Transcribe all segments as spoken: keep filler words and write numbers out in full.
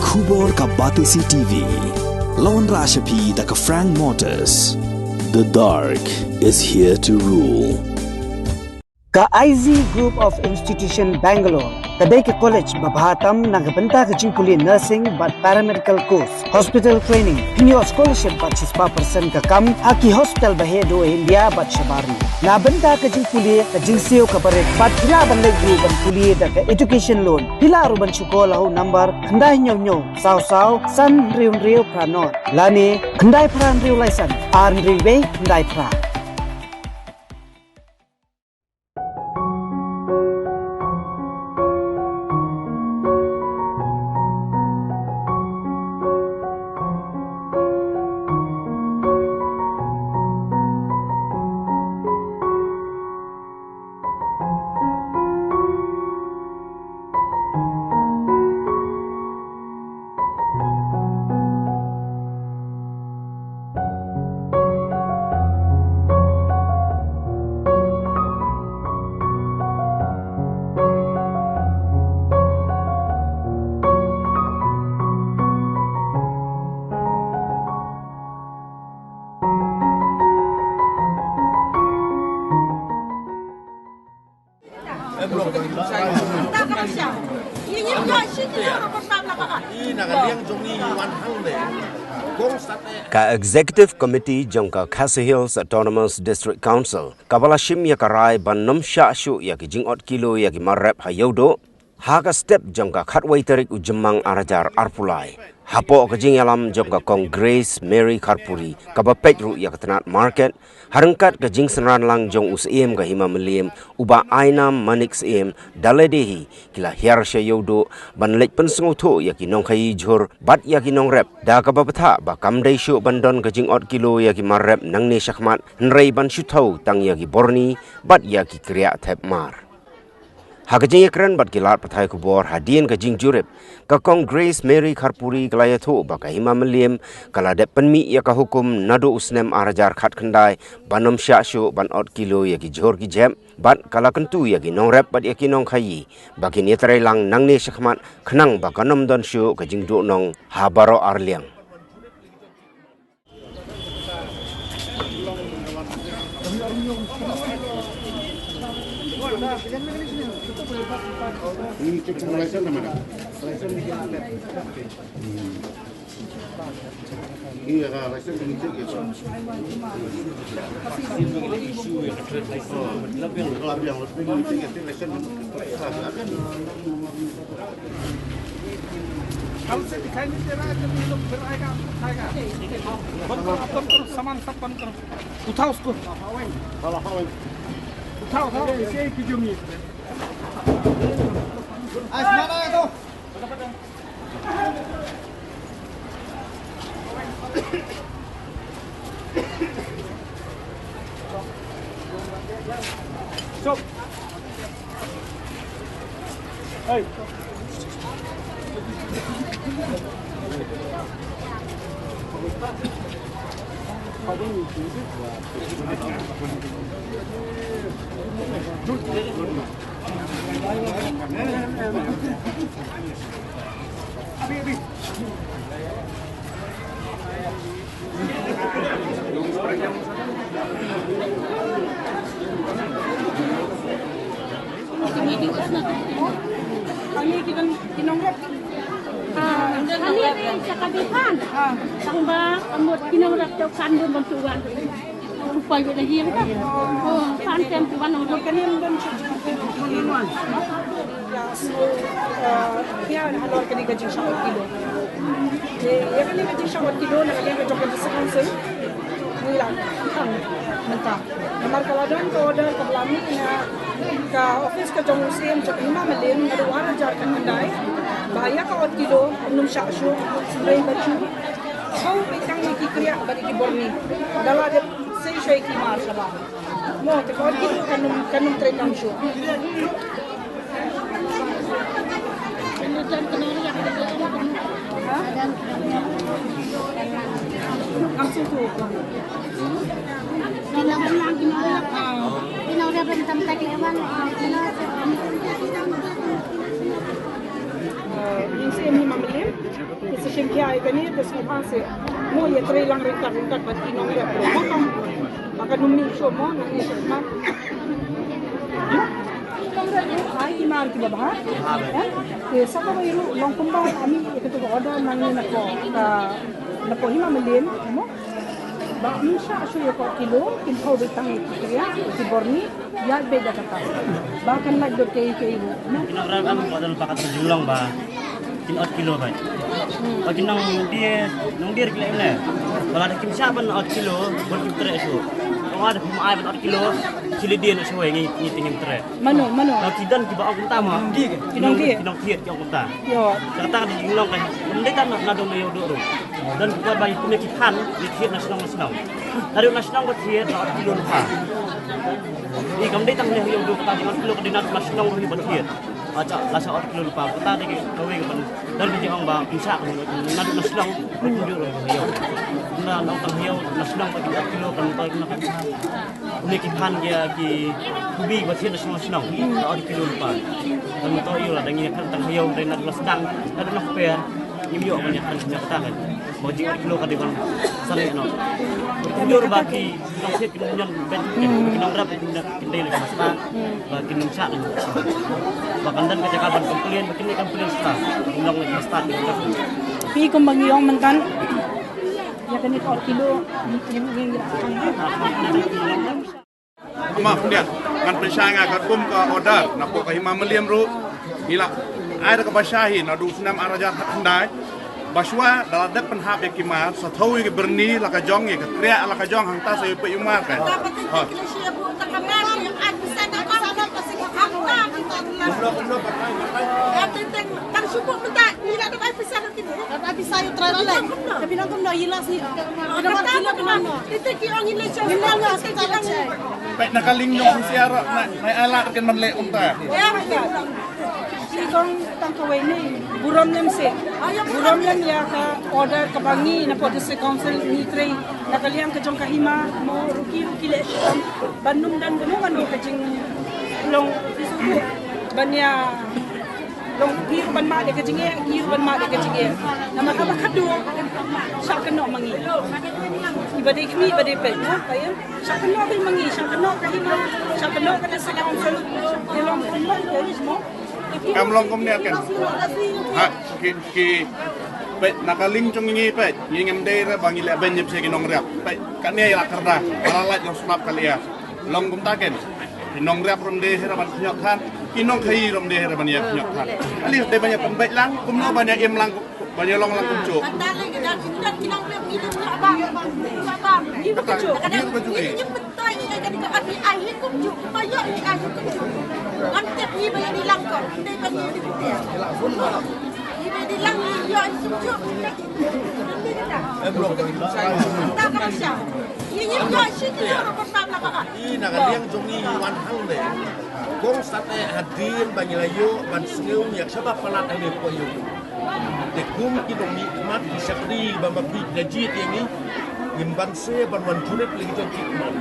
Khubor ka Batesi T V. La wanrah sha phi da ka Frank Motors. The dark is here to rule. Ka I Z Group of Institution Bangalore ka dei ka college ba bha tam na ka bynta ka jingpule nursing bad paramedical course, hospital training, pynïoh scholarship bad shispah percent ka kam ha ki hospital ba heh duh ha India bad shabar ri. Na bynta ka jingpule ka jingsiew kaba rit bad phi lah ban leit ruh ban pule da ka education loan. Phi lah ruh ban shu call ha u number khyndai hynñiew hynñiew saw saw san hynriew hynriew phra nod lane khyndai phra hynriew lai san ar hynriew wei khyndai phra. Ka Executive Committee jong ka Khasi Hills Autonomous District Council kaba la shim ïa ka rai ban nym shah shuh ïa ki jingot kilo ïa ki mar rep ha Ïewduh ha ka step jong ka khatwei tarik u Jymmang ar hajar arphew lai. Hapoh ka jingïalam jong ka Kong Grace Mary Kharpuri kaba peit ruh ïa ka tnat market, ha ryngkat ka jingsynran lang jong u Syiem ka Hima Mylliem, u Bah Ainam Manik Syiem, da lade hi ki la hiar sha Ïewduh ban leit pynsngewthuh ïa ki nongkhaïi jhur bad ïa ki nongrep, da kaba bthah ba kam dei shuh ban don ka jingot kilo ïa ki mar rep nangne shakhmat, hynrei ban shu thew tang ïa ki borni bad ïa ki kriah thep mar. Ha ka jingïakren bad ki lad pathai khubor hadien ka jingjurip, ka Kong Grace Mary Kharpuri ka la ïathuh ba ka Hima Mylliem ka la dep pynmih ïa ka hukum naduh u snem ar hajar khatkhyndai ban nym shah shuh ban ot kilo ïa ki jhur ki jep, bad ka la kyntu ïa ki nongrep bad ïa ki nongkhaïi ba kin ïatrei lang nangne shakhmat khnang ba kan nym don shuh ka jingduhnong ha baroh arliang. कल से दिखाई नहीं दे रहा है, जब ये लोग फिर आएगा, हम उठाएगा। बंद करो, बंद करो, सामान सब बंद करो। उठाओ उसको। उठाओ, उठाओ, इसे ही कीजिए। आसमान आया तो। Ani ri sa ka bi pan. Tang ba amut ki nongrep te kan dun ban tu wan. Rupa yu da hi ka. Oh, pan tem tu wan nongrep. Kan ym ban chu wan. Ya, so, uh, ya, halor kani ka jingshah kilo. Ye, ya kani ka jingshah kilo na kani ka jong ka district council. Ngi la khang mynta. Namar ka la don ka order kaba la mih na ka office ka jong u Syiem jong ka Hima Mylliem naduh ar hajar khatkhyndai ba ïa ka ot kilo nym shah shuh, hynrei ba shu thew beit tang ïa ki kriah bad ïa ki borni. Da la dep sei sha ki mar shabar. Mo te ka ot kilo kan nym, kan nym trei kam shuh. Ki sa shim khia ïa kane te sngewbha se mo ïatrei lang ryngkat ryngkat bad ki nongrep ruh. Mo tang ba kan ym mih shuh mo nangne sha khmat. Ki nongrep ruh ai ki mar kiba bha. Eh? Te sa kawei ruh long kumba ami ïa katu ka order nangne na ko ka na ko Hima Mylliem mo. Ba ym shah shuh ïa ko kilo, kin thew beit tang ïa ki kriah, ïa ki borni, ïaid beit da kata. Ba kan lait dot kaei kaei ruh. Ki nongrep am ko don ba ka jinglong ba kin ot kilo beit. Ba ki nongdie, nongdie ki leh ne. Ba lada kim shah ban ot kilo, bun kim treh shuh. Ba lada kim ai ban ot kilo, ki leh dien shuh ngi ngi te ngim treh. Mano, mano. Ba ki don kiba ong kumta ma. Ki nongdie. Ki nongthied ki ong kumta. Ïo. Kata ka jinglong ka. Ym dei tang na dong na ïew duh ruh. Don kiba ba ïa ki phan ïa thied na shnong na shnong. Tadi na shnong ba thied na ot kilo lypa. Ni kam dei tang ne ïew duh kata jinglong kilo ka dei na shnong ruh ba thied. Acha la sa ot kilo lypa kata dei kawei ka ban don ki jingong ba pynshah ka na na shnong ba ïew. Na nong tang ïew na shnong ba ot kilo kan ba na kan. Une ki phan ïa ki kubi ba thied na shnong shnong. La ot kilo lypa. Kan to ïew la dang ïa kan tang ïew dei na la sdang na la per. Ngim ïoh ban ïa kan ïa kata kan. Ba jing ot kilo ka dei ban sa leh noh. Jur ba ki nongthied ki nongñion bad ki nongrep ki nongdie leh ba ki nongshah. Ba kan don ka jaka ban complain ba kin leh complain sa. Ki nong leh ba. Phi kum ba ngi ong mynta ïa kane ka ot kilo ngi ngi ngi. Ama khyndiat ngan pynshai nga katkum ka order na pdeng ka Hima Mylliem ruh. Ngi la ai da kaba shai naduh u snem ar hajar khatkhyndai. Ba shuwa da la dep pynhap ïa ki mar sa thew ïa ki byrni la ka jong ïa ka kriah la ka jong hangta sa ïa peit ïa u mar ka. Ha. Peit na ka liang jong u siar na ai lad kin ban leh kumta. Ki kong tang kawei ne burom lem se. Burom lem ïa ka order kaba ngi na pdeng District Council ngi trei na ka liang ka jong ka hima mo ruki ruki leh shitom ban nym don kano kano ka jinglong ban ïa Long ki ruh ban mad ïa ka jingeh, ki ruh ban mad ïa ka jingeh. Namar haba khadduh shah kynnoh ma ngi. Iba dei kmie iba dei peit, ha, peit. Shah kynnoh peit ma ngi, shah kynnoh ka hima, shah kynnoh ka District Council. Ki long kumno ïa ngi mo. Kam long kumne kan. Ha, ki ki peit na ka liang jong ngi peit. Ngi ngim dei re ba ngi leh beiñ ïa ki nongrep. Peit kane ïa la kyrda. Ba la lait long sngap ka liang. Long kumta ken. Ki nongrep ruh ym dei hi ruh ban pynïoh than, ki nongkhaïi ruh ym dei hi ruh ban ïa pynïoh than. Kali dei ban ïa pynbeit lang, kumno ban ïa im lang, ban ïa long lang kumjuh. Kata lei ka dang ki dang ki nongrep ki dang ïa bam. Ïa bam. Kata, ïa bam juh. Ïa na ka liang jong ngi wan hangne. Kong sa teh hadien ba ngi la ïoh ban sngew ïa shaba palat hangne ko ïoh. Te kum ki nongmihkhmat ki shakri ba ma phi da jied ïa ngi. Ngim banse ban wan jurip lei jong ki khmat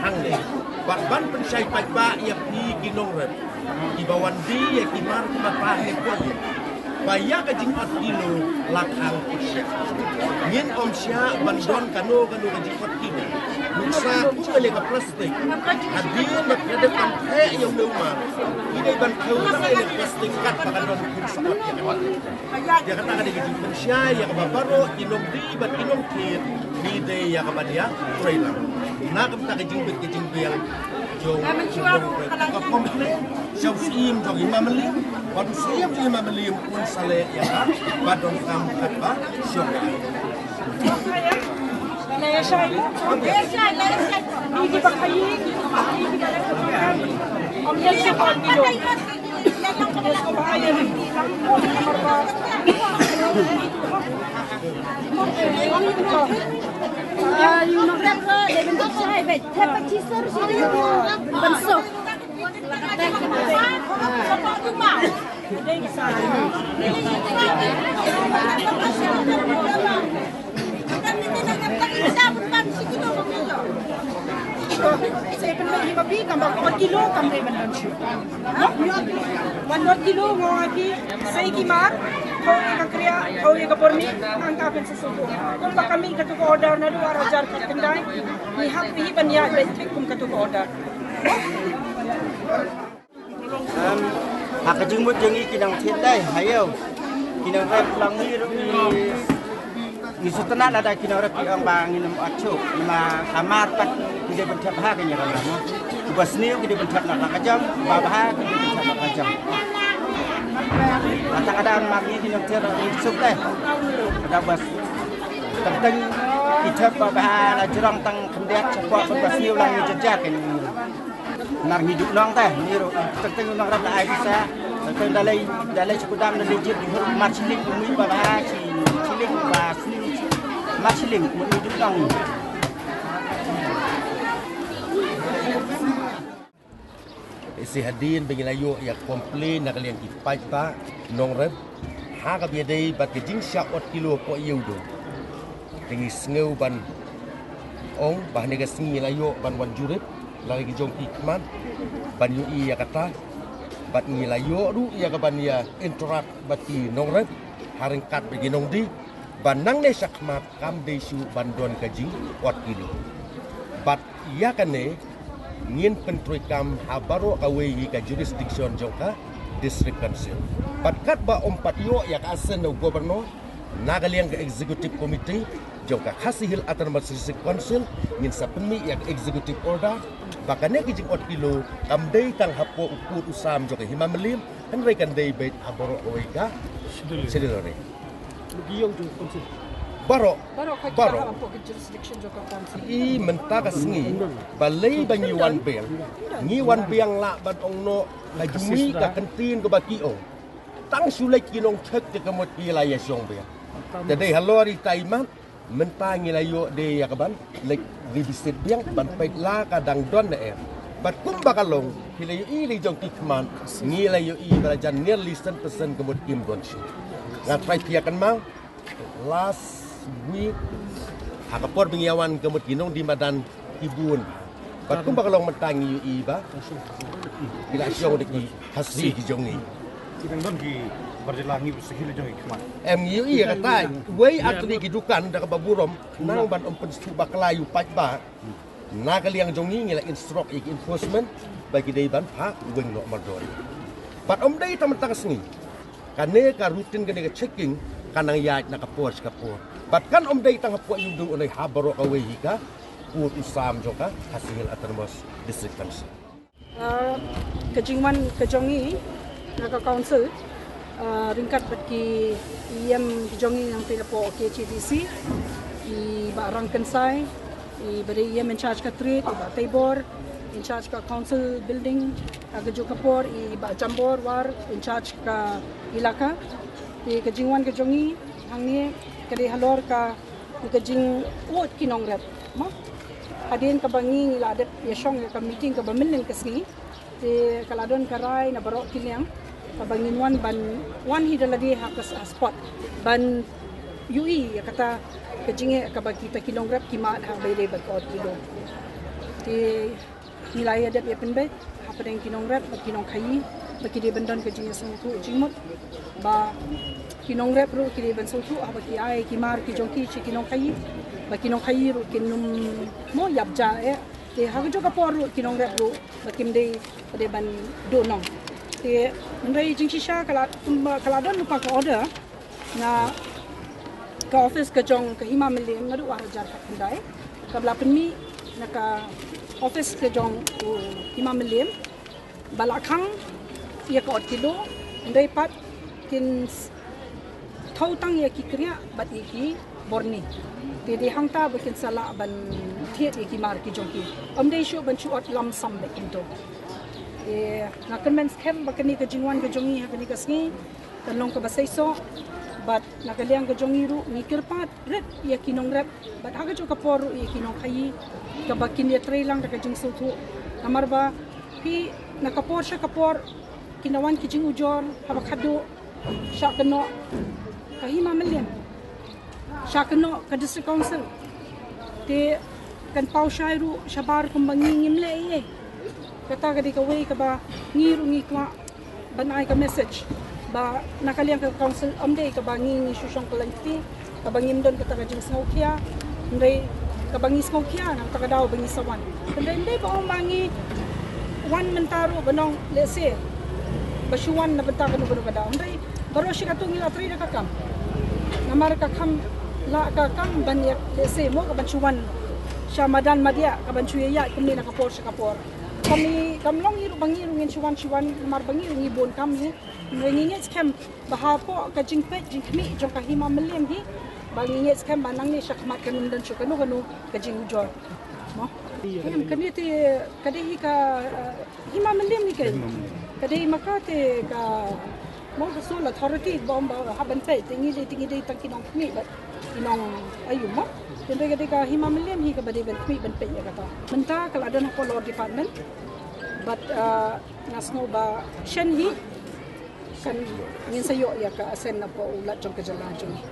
hangne. Bad ban pynshai paidbah ïa phi ki nongrep. Kiba wan die ïa ki mar kiba pah ïa ko ïa. Ba ïa ka jingot kino la khang pyrshah. Ngin ym shah ban don kano kano ka jingot kino. Nuksa kum ka lei ka plastik. Hadien ba ka dei ban theh ïa u mar. Ki dei ban thew tang ïa ka plastik kat ba ka don kum sa ïa ka. Ïa kata ka dei ka jingpynshai ïa kaba baroh ki nongdie bad ki nongthied. Ki dei ïa kaba dei ïa trei lang. Na ka bynta ka jingbit ka jingbiang. Jong, jong, ka complain. Sha u Syiem jong i Hima Mylliem. Bad u Syiem jong i Hima Mylliem un sa leh ïa ka. Ba donkam katba shong. Sa pynbeit hi ma phi, kam ba ot kilo kam dei ban don shuh. Wan ot kilo, nga ong ha phi, sa ki mar. Hoi ka kriah, hoi ka por ni, ang ka pen susu tu. Kumba kami katu ka order naduh ar hajar khyndai, ni hap hi ban ïa beit thik kum katu ka order. Em, ha ka jingmut jong ngi ki nongthied dei, ha ïew. Ki nongrep lang ngi ruh ngi, ngi sngewtynnat lada ki nongrep ki ong ba ngin ym ot shuh. Namar ka mar pat ki dei ban thep ha ka ïa ka mar mo. Uba sniew ki dei ban thep na ka jong, uba bha ki dei ban thep na ka jong. Kata ka dang mar ngi ki nongthied ruh ngi suk dei. Kata bas. Teng teng ki thep ba bha la jrong tang khyndiat shapoh ba sniew lang ngi jynjar ka ngi. Nar ngi juk nong teh, ngi ruh teng teng nong rap la ai visa. Teng teng da lei, da lei shu kudam da lei jit, ngi ruh mar shilling, ngi ba ba shi shilling ba sni mar shilling, ngi juk nong. Isi hadien ba ngi la ïoh ïa complain na ka liang ki paidbah nongrep ha kaba ïadei bad ka jingshah ot kilo hapoh ïew dong. Te ngi sngew ban ong ba hane ka sngi ngi la ïoh ban wan jurip la ki jong ki khmat ban ïohi ïa kata. Bad ngi la ïoh ruh ïa ka ban ïa interact bad ki nongrep ha ryngkat bad ki nongdie ba nangne shakhmat kam dei shuh ban don ka jingot kilo. Bad ïa kane ngin pyntreikam ha baroh kawei hi ka jurisdiction jong ka District Council. Bad katba ym pat ïoh ïa ka assent u Governor, na ka liang ka Executive Committee jong ka Khasi Hills Autonomous District Council ngin sa pynmih ïa ka Executive Order ba kane ka jingot kilo kam dei tang hapoh u pud u sam jong ka Hima Mylliem, hynrei kan dei beit ha baroh kawei ka Schedule. Baroh. Baroh ka Baroh. Hapoh ka jurisdiction jong ka council. I mynta ka sngi ba lei ba ngi wan biang. Ngi wan biang lah ban ong noh ka jingmih ka kyntien kaba ki ong. Tang shu leit ki nongcheck te ka mut ki la ïa shong biang. Te dei halor ita i mat mynta ngi la ïoh de ïa ka ban leit revisit biang ban peit la ka dang don ne em. Bad kumba ka long ki la ïohi la jong ki khmat ngi la ïohi ba la jan nearly san percent ka mut kim don shuh. Nga trai pia kan mau last week ha ka por ba ngi ïa wan ka mut ki nongdie madan ki bun. Bad kumba ka long mynta ngi ïohi ba ki la shong da ki Khasi ki jong ngi. Ki dang don ki barjala ngi sahil jong ki khmat. Em ngi ïohi ïa kata wei atri ki dukan da kaba burom nang ban ym pynsngewbha bakla ïa u paidbah. Na ka liang jong ngi ngi la instruct ïa ki enforcement ba ki dei ban phah weng noh mardor. Bad ym dei tang mynta ka sngi. Kane ka routine kane ka checking kan nang ïaid na ka por sha ka por. Bad kan ym dei tang hapoh ïew dong u dei ha baroh kawei hi ka pud u sam jong ka Khasi Hills Autonomous District Council. Ah, ka jingwan ka jong ngi na ka council, ah, ryngkat bad ki E M ki jong ngi nangtei napoh K H A D C, i Bah Rangkynsai, i ba dei E M in charge ka trade, i Bah Teibor in charge ka council building, ha kajuh ka por i Bah Jambor War in charge ka ilaka. Te ka jingwan ka jong ngi hangne ka dei halor ka, ka jingud ki nongrep mo. Hadien kaba ngi ngi la dep ïa shong ïa ka meeting kaba mynnin ka sngi. Te ka la don ka rai na baroh ki liang kaba ngin wan ban wan hi da lade ha ka s-, ha spot ban ïohi ïa kata ka jingeh kaba kita ki nongrep ki mad ha ba ïadei bad ka ot kilo. Te ngi la ïa dep ïa pynbeit hapdeng ki nongrep bad ki nongkhaïi ba ki dei ban don ka jingïasngewthuh jingmut ba ki nongrep ruh ki dei ban sngewthuh haba ki ai ki mar ki jong ki sha ki nongkhaïi ba ki nongkhaïi ruh kin ym mo ïap ja eh. Te ha kajuh ka por ruh ki nongrep ruh ba kim dei, ba dei ban duh nong. Te hynrei jingshisha ka la, ka la don lypa ka order na ka office ka jong ka Hima Mylliem naduh ar hajar khyndai. Kaba la pynmih na ka office ka jong u Hima Mylliem ba la khang ïa ka ot kilo, hynrei pat kin s-, thaw tang ïa ki kriah bad ïa ki borni. Te dei hangta ba kin sa lah ban thied ïa ki mar ki jong ki. Ym dei shuh ban shu ot lump sum bad kumto. Te nga kyrmen skhem ba kane ka jingwan ka jong ngi ha kane ka sngi kan long kaba seisoh bad na ka liang ka jong ngi ruh ngi kyrpad rit ïa ki nongrep bad ha kajuh ka por ruh ïa ki nongkhaïi kaba kin ïatrei lang da ka jingsngewthuh. Namar ba phi na ka por sha ka por ki na wan ki jingujor haba khadduh shah kynnoh ka Hima Mylliem, shah kynnoh ka District Council. Te kan paw shai ruh shabar kumba ngi ngim leh ei ei. Kata ka dei kawei kaba ngi ruh ngi kwah ban ai ka message Ba na ka liang ka council ym dei kaba ngi ngi shu shong ka lynti, kaba ngim don kata ka jingsngewkhia, hynrei kaba ngi sngewkhia na kata ka daw ba ngi sa wan. Hynrei ym dei ba ong ba ngi wan mynta ruh ba nong lehse ba shu wan na bynta kano kano ka daw. Hynrei baroh shi katto ngi la trei da ka kam. Namar ka kham lah ka kam ban ïa lehse mo ka ban shu wan sha madan madiah ka ban shu ïa ïaid kumne na ka por sha ka por. Kam ngi kam long ngi ruh ba ngi ruh ngin shu wan shu wan namar ba ngi ruh ngi bun kam hi. Hynrei ngi ngeit skhem ba hapoh ka jingpeit jingkhmih jong ka Hima Mylliem hi ba ngi ngeit skhem ba nangne shakhmat kan ym don shuh kano kano ka jingujor. Mo. Em, kane te ka dei hi ka, eh, Hima Mylliem hi ka. Ka dei ma ka te ka Mawkyrwat Authority ba ong ba hap ban peit te ngi dei te ngi dei tang ki nongkhmih bad ki nong ayu mo. Hynrei ka dei ka Hima Mylliem hi kaba dei ban khmih ban peit ïa kata. Mynta ka la don hapoh Law Department. Bad, eh, nga sngew ba shen hi kan ngin sa ïoh ïa ka assent napoh u Lat jong ka jylla jong ngi.